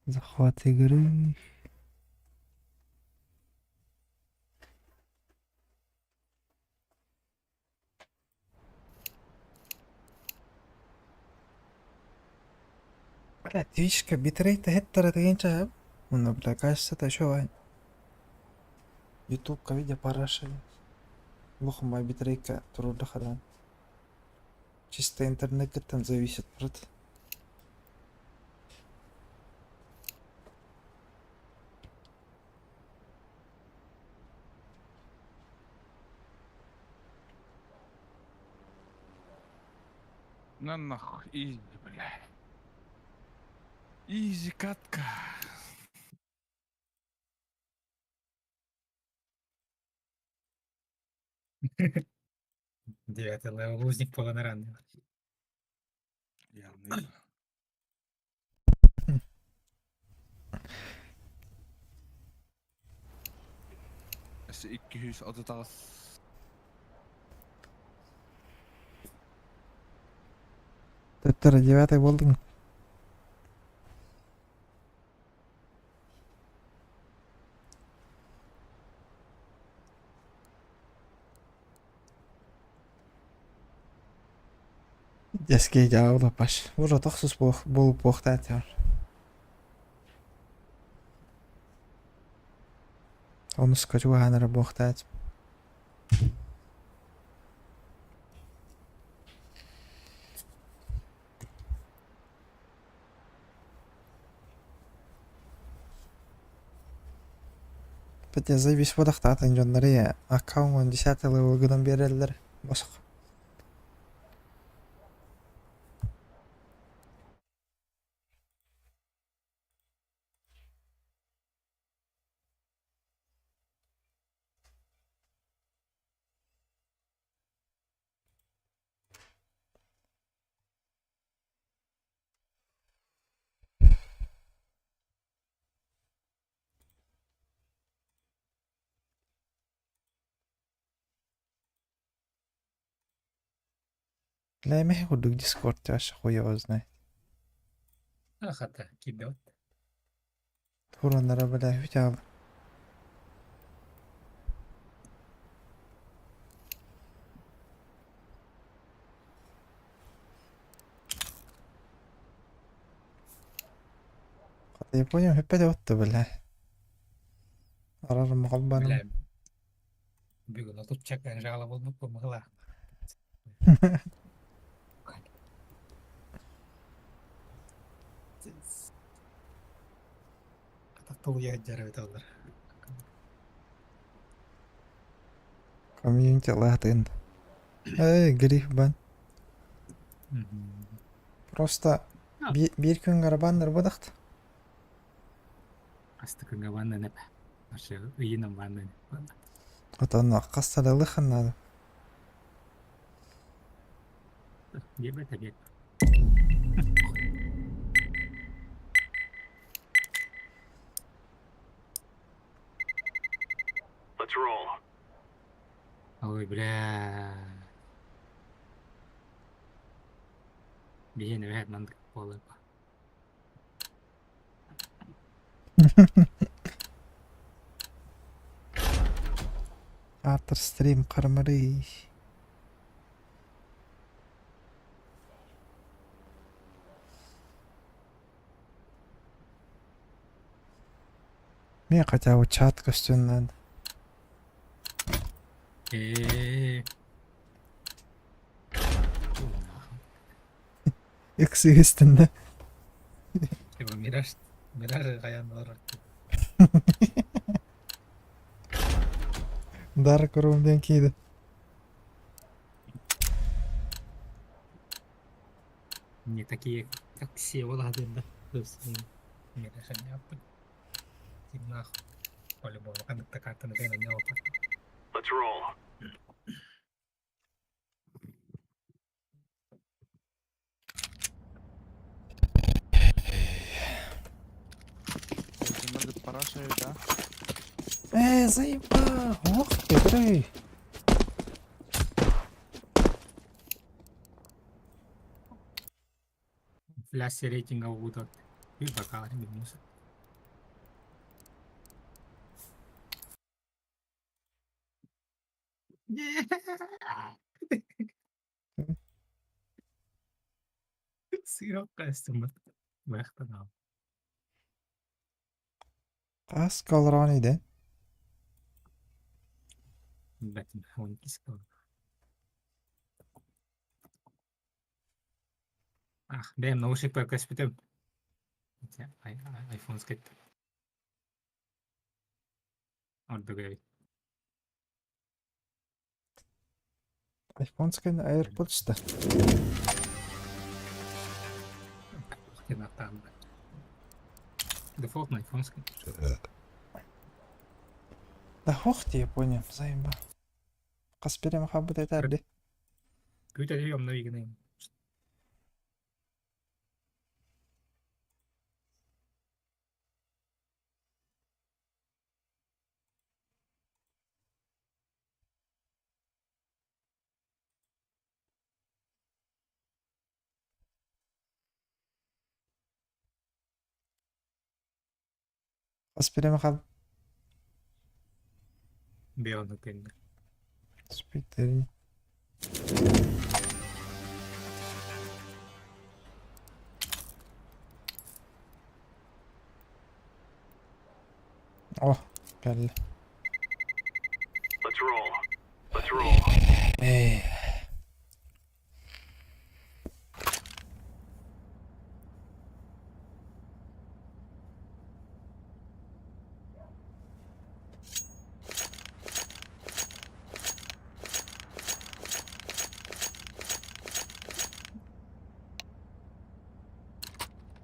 Захват игры. Бля, Твичка битрейт эһэттэрэ тыгын чаһып. Уонна, бля, кажется, еще Вань. Ютубка видео параша. Лохма битрейка турурда хадан. Чисто интернеттен зависит, брат. На нахуй, изи, бля. Изи катка. Девятый левел узник полонаранный. Явный. Өссө 238. Төттөрү девятый буоллуҥ. Дескей дьаабылаппаш. Уже тохсус буолуохтаах Онуска чугаһаан эрэ буохтаат. Хотя заебись буолахтаатын дьоннор аккаунт десятый левел гынан биэрэллэр босх. Лээмэһи курдук Дискорд вообще хуй его знает. Хата кидет. Тураннара бля бүтэ Я понял, опять вот бля. Арар Бля, махалбаным. бүгүн отучча жаала буолбут быһыылаах. Атах дьара бит Комьюнити латын. Эй, гриф бан. Просто биир күн гарабаннар будахт. Астыкыҥа ванна нэп. Вообще ыйынан ванна Отон хас надо. Диэбэт эбиэт. Ой, бля. Биһиэн эбэһээт мандык буолар. Автор стрим Кармарый. Мне хотя бы чат костюм надо. Э. Ыксыыстын да. Типа Мираж, Мираж хайаан олорор. Dark Room диэн киирdi. Не такие, как все улады, да. Мираж не Иди нахуй. По-любому, ханнык да картаны бэйэн не опа. Параша, да? Э, заебал! Ох ты, брей! Фляс рейтинга угутат. Bir бакалар минус. Сыах костюм. Хас колорон иде. Бэтим, он кискал. Ах, бэйэм наушникпар көспүтүм. Айфон скайт. Ордук эбит. Айфонскай AirPods да. Дефолт на айфонский. Да хох ти Япония, заеба. Хас берем хабыт этәрди. Күүтэ онно игнейм. Хас берем хаб Биону кэннэ. спитерин. О, кэллэ. Let's roll. Let's roll. Эй.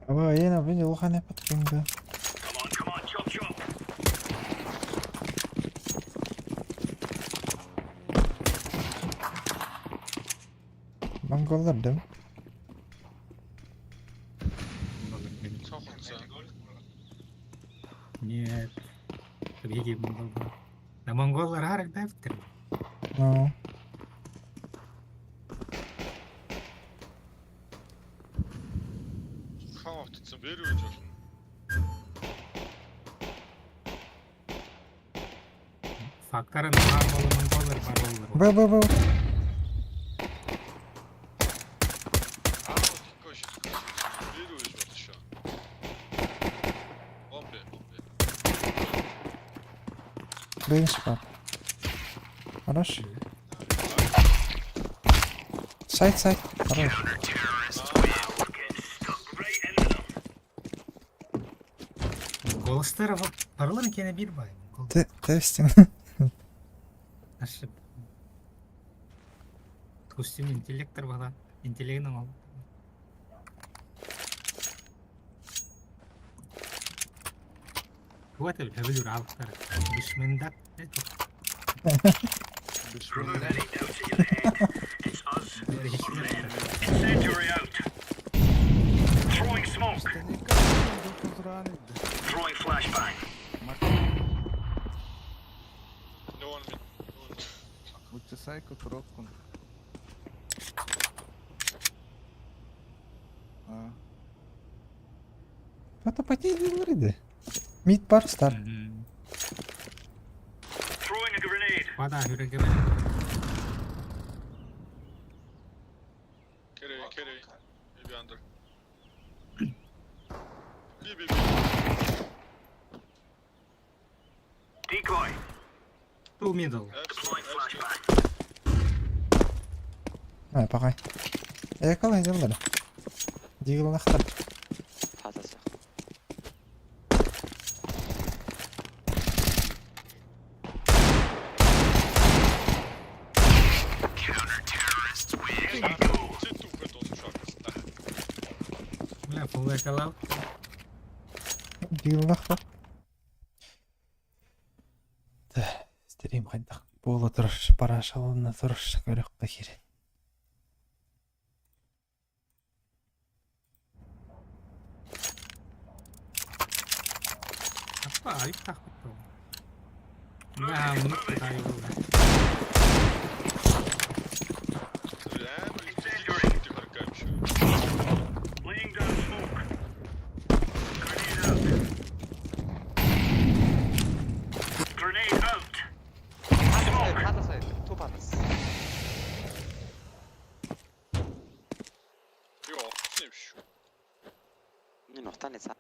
Аба, ена бин улахан эпат кемге. Come on, come on, chop chop. Монголлар дым. Нет. Биги монгол. Да монголлар харак дафтер. Ну. Хаан автцсан бэрүү гэж болно. Фактарын бар монголлар бар болар. Б б б. Аа кош. Бэрүү гэж болно шүү. Бомбе, бомбе. Бэнш бар. Хорош. Сайт сайт. Хорош. Голостар паралар кене бир бай. Те тестинг. Наши искусственный интеллектор бала. Интеллектның ол. Вот это люблю равтар. Бишмендат. Бишмилlah. Any doubts in your head? It's us. Incendiary out. Throwing smoke. Throwing flashbang. No one mid. No one mid. Лучше сайко коробку. А, Это потери. Мид бар стар. Throwing a grenade. Бада хүрэг. Carry, carry. Maybe under. B, B, B. Decoy. Two middle. Apps, Deploying apps. flashbang. А, пагай. Экол айдалар. Диглнахтар. Палас. Чи түүхэд дуусах гэсэн. Бля, фуллекалав. Диглнахтар. Та, стрим хайдах буола турар, парашалына турар, көрөккө кирен. Апа, айып тахпыт. Бля, мук тайы бол. Амар их харгаа юм шүү. Laying down smoke. Grenade out. Grenade out. Smoke. Палас хоёр. Two palace. Йоо, юм юм шүү. Энэ утааны цаа.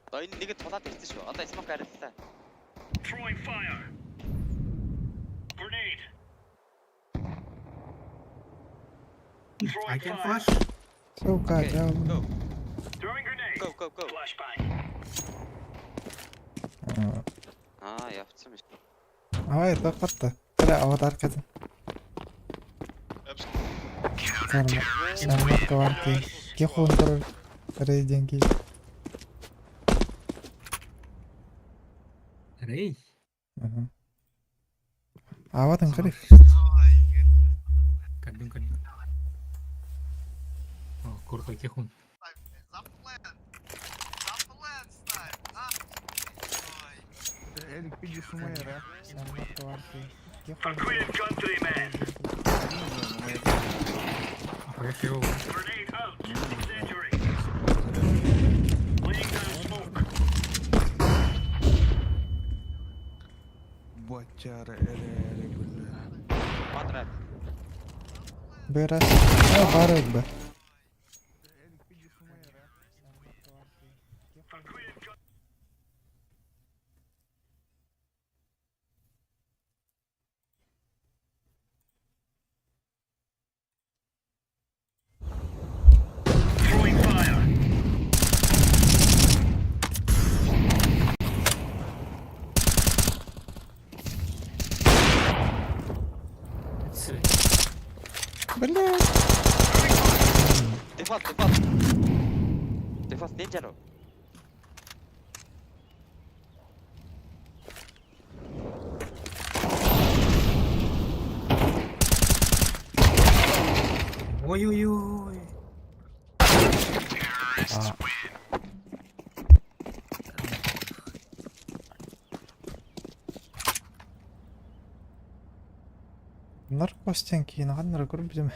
Одоо энэ нэг тулаад ирсэн шүү. Одоо smoke ариллаа. Throwing fire. Grenade. I Throwing can fire. flash. Сука, Okay, я... Go, Throwing grenade. go, go, go. Flashbang. Аа, явцсан биш. Ай, тохотто. Тэр аваад аркад. Апс. Карма. Саммат варки. Кихунтер рейдинги. Рей. Аваад ингарих. Кадын кадын. О, крутой кихун. Эрик биди сумайра. Саммат варки. For Queen and country, men. А я его. Grenade out. Incendiary. Laying down smoke. Батяра эре эре бля. One red. Бэрас. А, барыг бэ. Эрик биди сумайра. For Queen and country. Throwing fire. Бля. Default, default. Default ninja руу. Ой-ой-ой. А. Наркостен кейін қаннар көріп білем.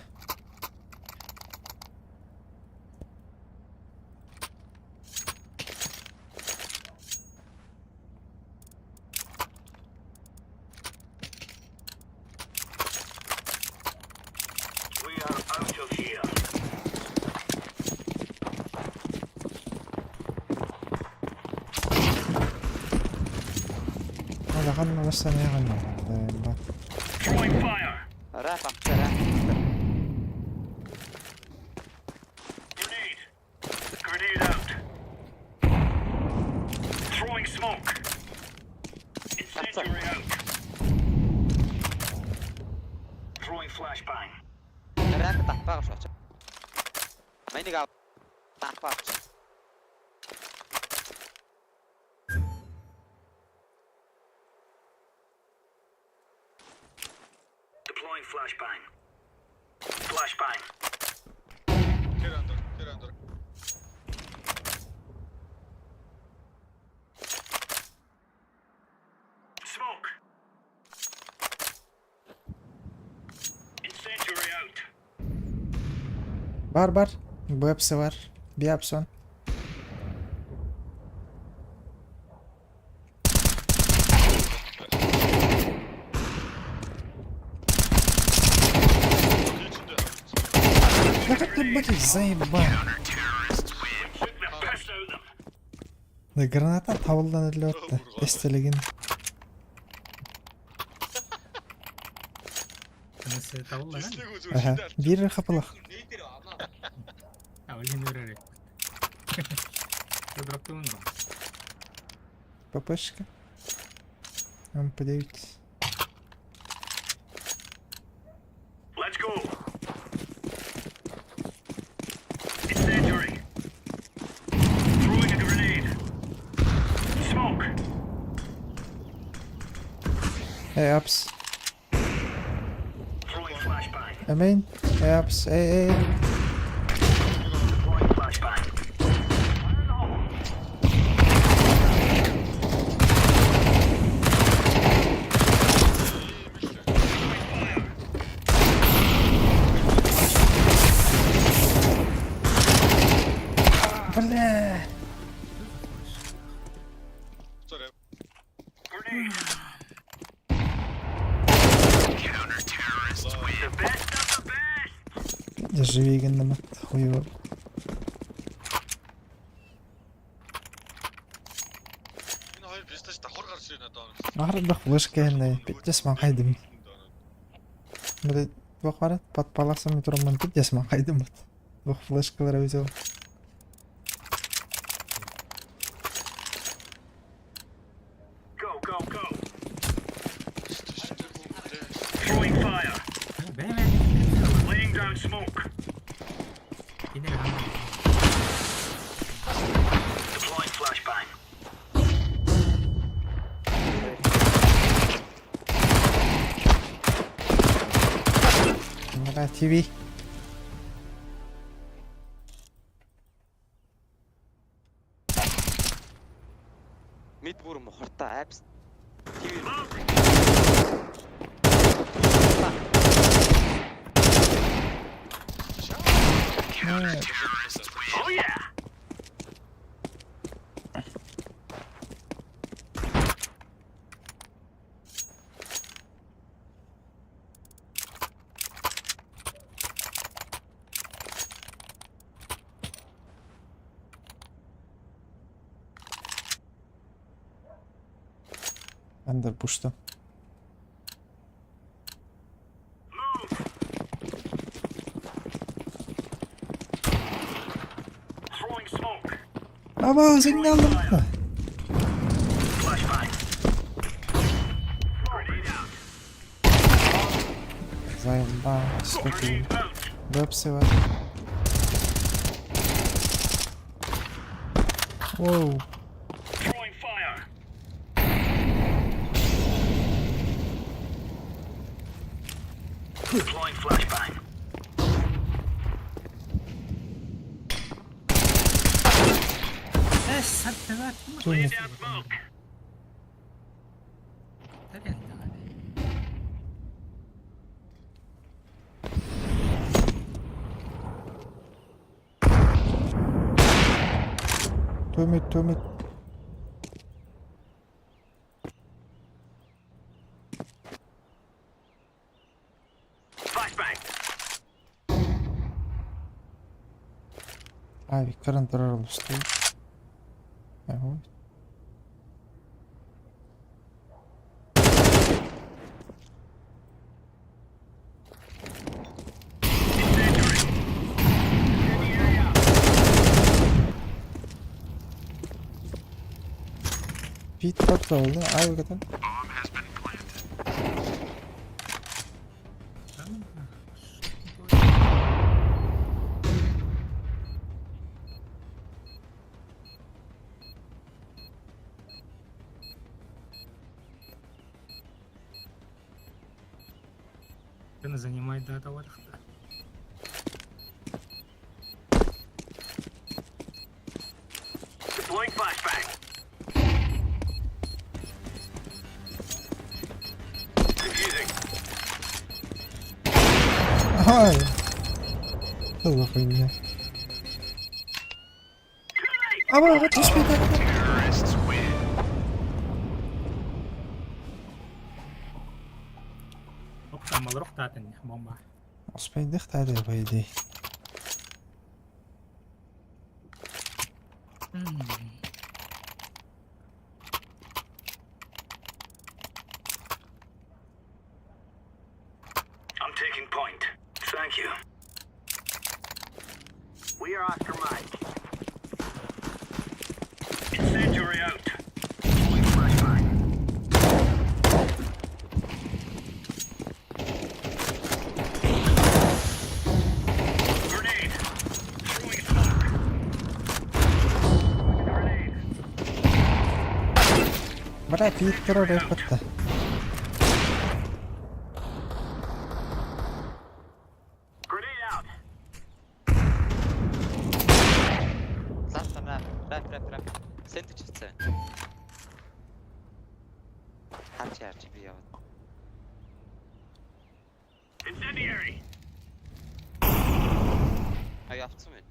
We are out of here. Ала қанна бастан яғын. Throwing fire. Рэп амтаа рэп. Grenade. Grenade out. Throwing smoke. Incendiary out. Throwing flashbang. Рэп татпаа шүү. Майныг ав. Татпаа. Deploying flashbang. Flashbang. Тэр андер, тэр андер. Smoke. Incendiary out. Бар бар. Бэпсы бар. Биапсон. Кичэндээ. Да как ты, блядь, заебал. Took the piss out of them. Да граната табылдан эле өттү. Эстелеген. Танасы табылла. Дислэг үзүүр Аха. шидэ. Бир хапылах. А, блин, өрөөрэй. Дроптун ба. ППшка. МП9. Let's go. Incendiary. Throwing a grenade. Smoke. Эй, апс. Throwing flashbang. Амин. Эй, апс. Эй, эй. Deploying flashbang. Fire in the hole. Бля. Sorry. Grenade. The best of the best. Дьэ живи гыннымыт хуево. Энэ хоёр пистаж давхар гарч ирнэ одоо. Аһарбах флешка кэннэ пиздец маҥхайдым. Били туох баар под паласом тураммын пиздец маҥхайдым. Туох флешкалара эбитэ ол. Go, go, go. Throwing fire. Бээ Laying down smoke. Кинер хамаа. Deploying flashbang. Мара ТВ. Мид бүр мухартай апс. TV. Oh yeah. Андер пушта. Move. Throwing smoke. Аба, сигнал алdım. Flashbang. Grenade out. Заебал, сколько Grenade out. Вепсы var. Воу. Throwing fire. Deploying flashbang. Эс саттаа. Laying down smoke. Төмөт, төмөт. Flashbang. Ави, каран турар олусту. Ага. Incendiary. Incendiary out. Pit patla oldu. Ави катан. Ты занимает до этого. Deploying flashbang. Defusing. Ай. Что за хуйня? Аба, вот успей Опта малрох таатын бомба. Успейдих тады, по идее. I'm taking point. Thank you. We are Oscar Mike. Incendiary out. Deploying flashbang. Grenade. Throwing smoke. Grenade. Бля, пит турар эппетте. Grenade out. Last one ramp. Ramp ramp ramp. Сэнтэж ирсэн. Харч харч би яваад. Incendiary. А явцсан байна.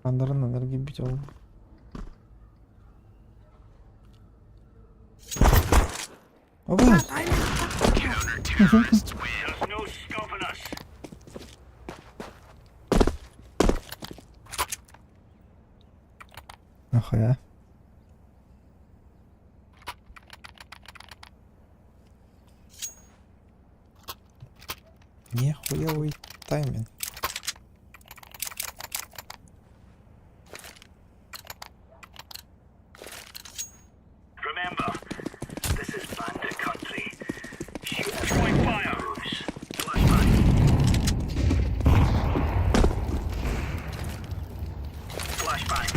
Андарынан эргийбит ол. Оба! There's no stopping us. Нахуя? Нехуевый тайминг. Remember, this is bandit country. Shoot throwing fire. Flashbang. Flashbang.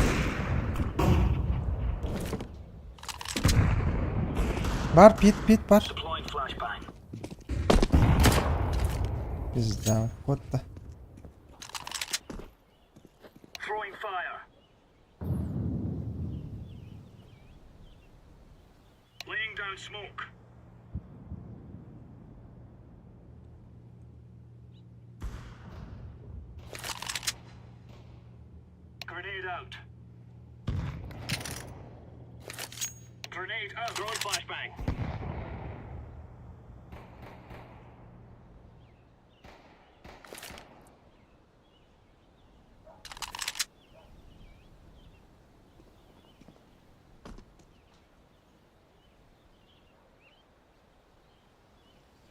Бар, пит, пит, бар. Deploying flashbang. Пизда, кот-то. Throwing fire. Laying down smoke. Grenade out. Grenade out. Throwing flashbang.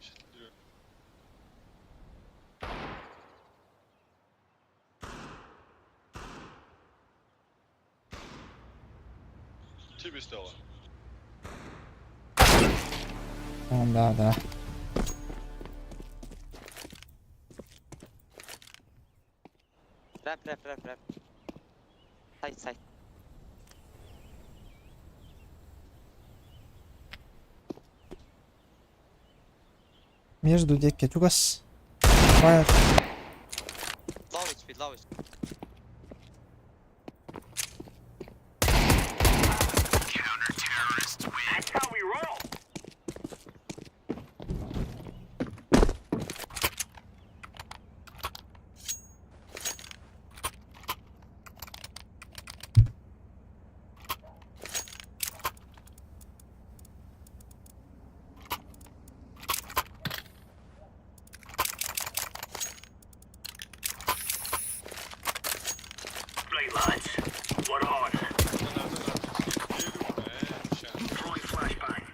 Шилдэр. Чи бистэй байгаа. О, да, да. Рэп рэп рэп рэп. Сайт сайт. Между деки чугас. Фаер. Low HP, low HP. That's how we roll. Right, lads. We're on. Throwing flashbang.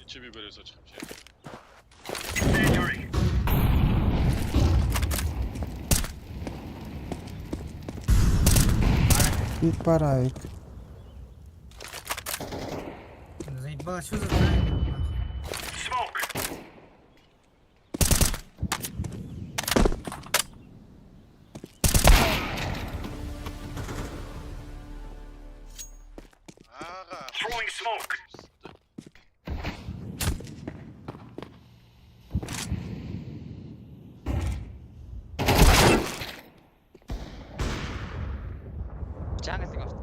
Чи би бэрээс очих юм шиг. Incendiary. Пит паравик. Заебало, что за тайминг, нахуй? Smoke. Аага. Throwing smoke. Jungle нэг орт.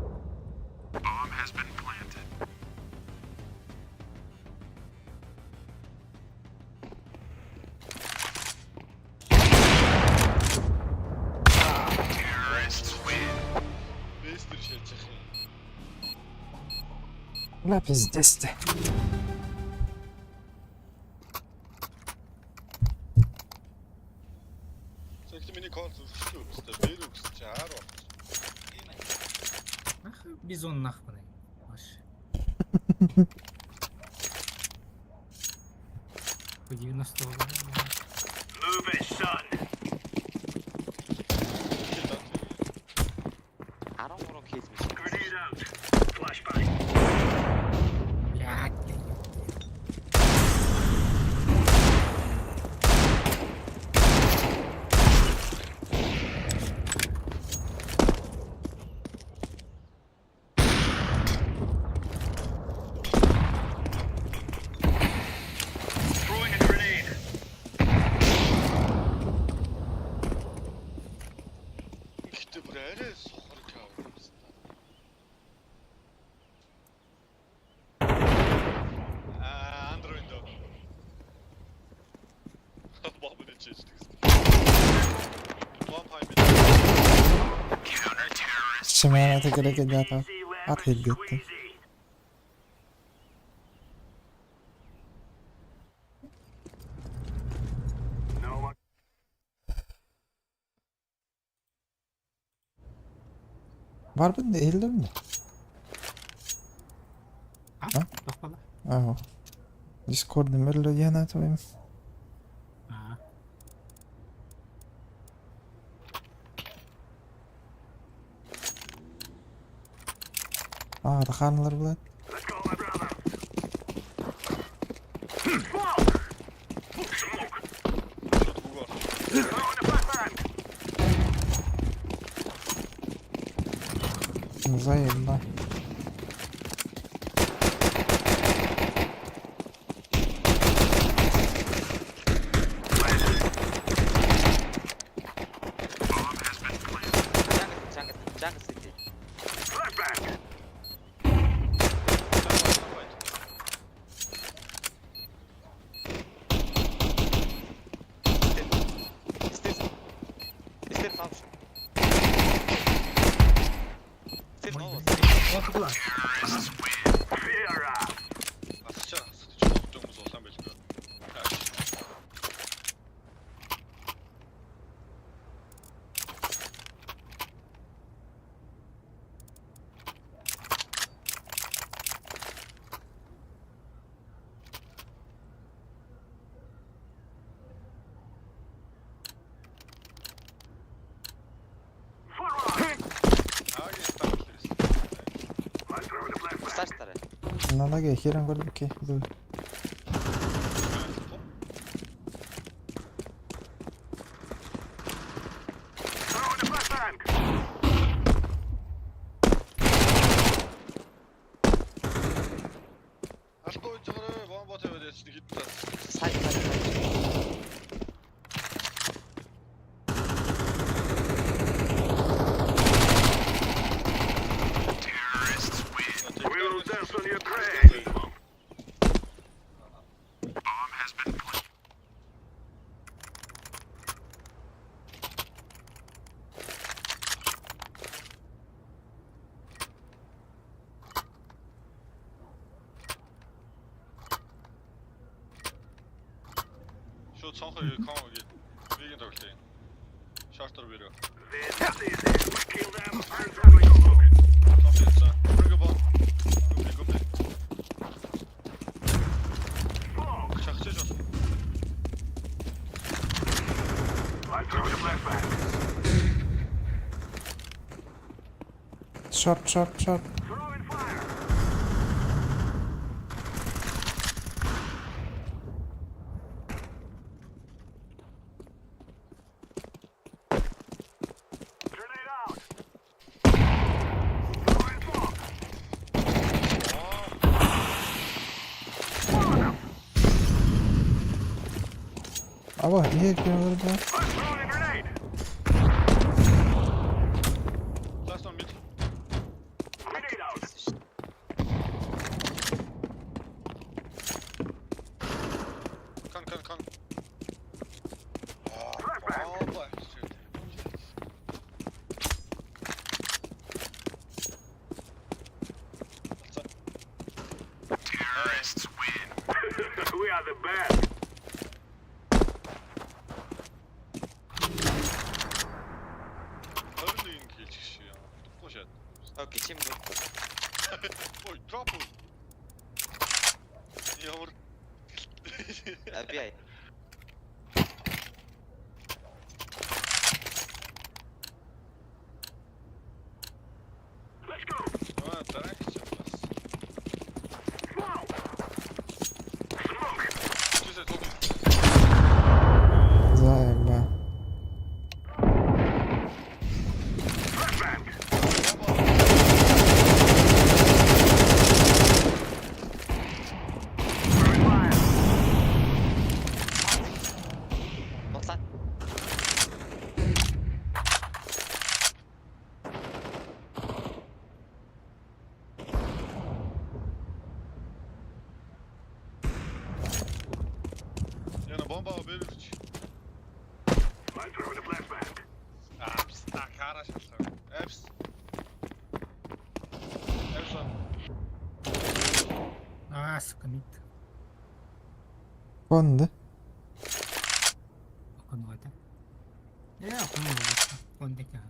Бэстер шилжих юм. Бля, пиздец ты. Тэгэхдээ миний кол зүрхлээ үстэй. Бэр үгс чи аар бол. Нахуй бизон нахуй. Вообще. По 90 го Move it, son. 13 kill миш. Grenade out. Flashbang. Блядь. Throwing a grenade. Гэтэ бүр арай сохор кавер юмсан. Аа, Android доо. Боб нэг чийж тэгсэн. Бомб хай мид. Шимара керек еді ат хилдетти. Барбын да иһиллэбин да. А? А? Тохтоло. Аһо. Discord мөрлө диэн аатыбайым. А. Аа, тахаанылар булат. Шот гугар. Заебба. Jungle, jungle, jungle city. Давай, давай. Still. Still function. Still no. Вот куда? Асчаа, асчаа хүмүүс улаан байлгүй. Аагийн стак лээс. Flash тарай. Налаге хиран көрбүкке. Албаа үз гараа бомбо тавиад яж нэг хэд таа. Side, side, side. We will dance on your grave. Шууд цонхоо кон гээд вигийн тоглолт юм. Шортор бэрөө. Цонхоо яцсан. Брэгэ бом. Гүпи гүпи. Чахчиж бас. Шорт, шорт, шорт. Аба, иһэр кем бар. Last one mid. Кан кан кан. Аа, бомбо. We are the best. Хорин нэг хэлчих шиг юм. Духгүй шат. Окей, чим бу. Ой, дроп. Ямар FBI. Аа, дараач юм бас. Чисээ тог. Заебба. Ботлаа. Яна бомба бэрч. Окон да? Окон это. Э, окон окон дека.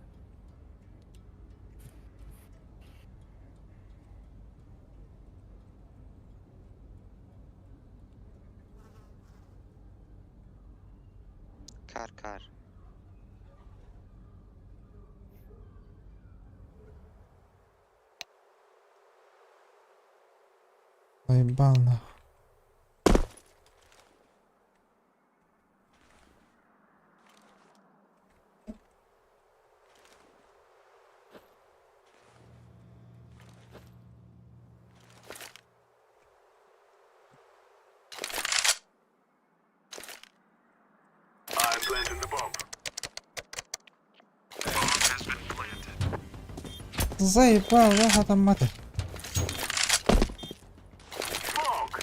Кар кар. Заебал нахуй. I'm planting the bomb. Заебал, да, там маты. Smoke.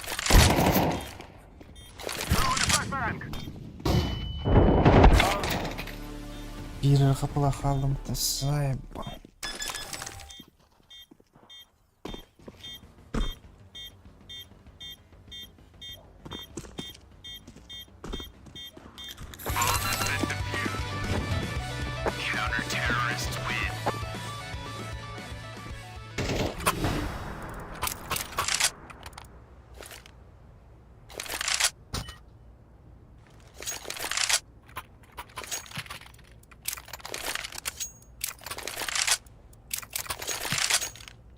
Throw the flashbang. Биир хапыла хааллым, заебал.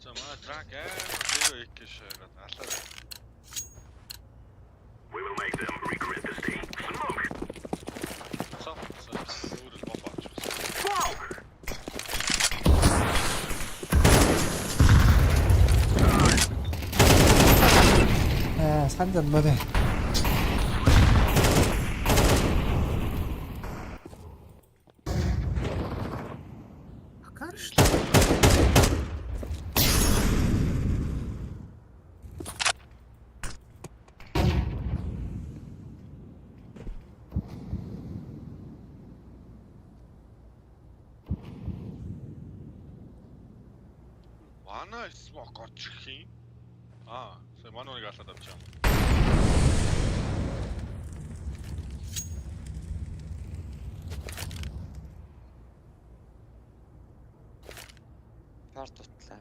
За манай трак амар зеро их гэж шаагаад алаа. We will make them regret this day. Smoke. Цаа цаа өөр л бомб авчихсан. Smoke. Ээ, санджад бode. Акар что? Манай smoke очих юм. Аа, сая манай нэг алаад авчих юм. Кар тутлаа.